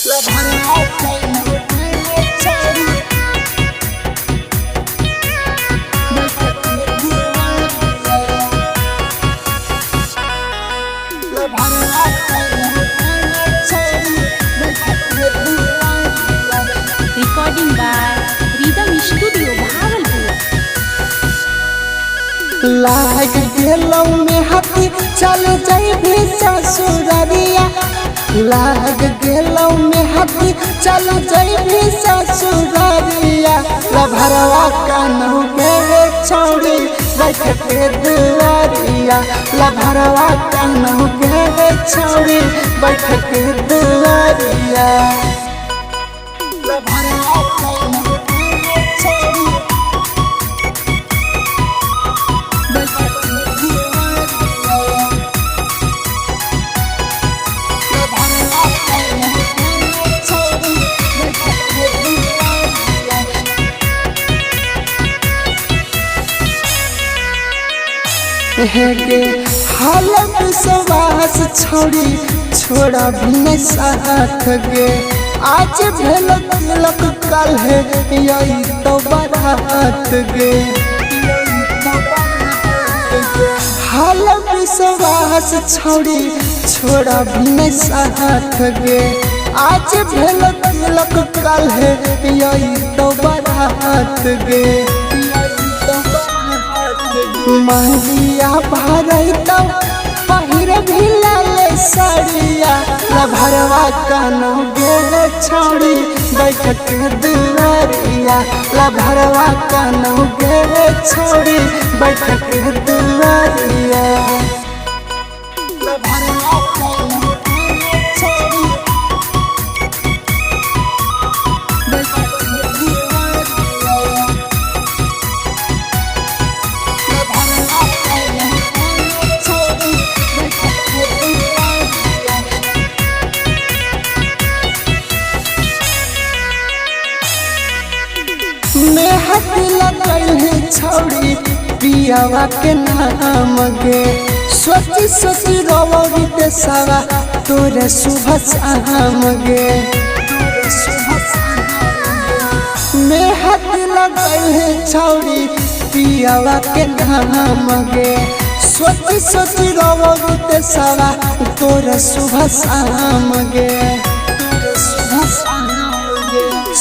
Recording by Rhythm Studio Bhagalpur. लाग गेलौ में हाथी चल जैभी ससुररिया, लाग गेलौ में हाथी चल जैभी ससुररिया। लभरवा कानू के छौड़ी बैठ के दुआरिया, लभरवा कानू के छौड़ी बैठ के दुआरिया। लभरवा कानू के छौड़ी हेगे हालत सवास छोड़ी छोड़ा भी नहीं साथ गे। आज भेल तिलक कल है यही तो बारात गे। हालत सवास छोड़ी छोड़ा भी नहीं साथ गे। आज भेल तिलक कल है यही तो बारात गे। महंगिया भरतौ पहिर भी लाल साड़िया, लभरवा कानू गे छौड़ी बैठ के दुआरिया, लभरवा कानू गे छौड़ी बैठ के दुआरिया। लभरवा कानू गे छौड़ी बैठ के दुआरिया। मेहत लगल है छौड़ी पियावा के नाम गे। सोच सोच रोवरी देसावा तोरे सुबह शाम गे। मेहत लगल है छौड़ी पियावा के नाम गे। सोच सोच रोवरी देसावा तोरे सुबह शाम गे।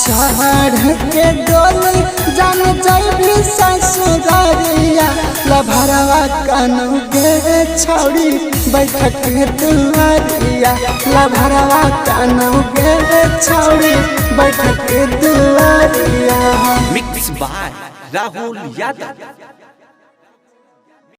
चढ़ के डोली जान जैभी ससुरारिया, लभरवा कानू गे छौड़ी बैठ के दुआरिया, लभरवा कानू गे छौड़ी बैठ के दुआरिया। Mix by Rahul Yadav.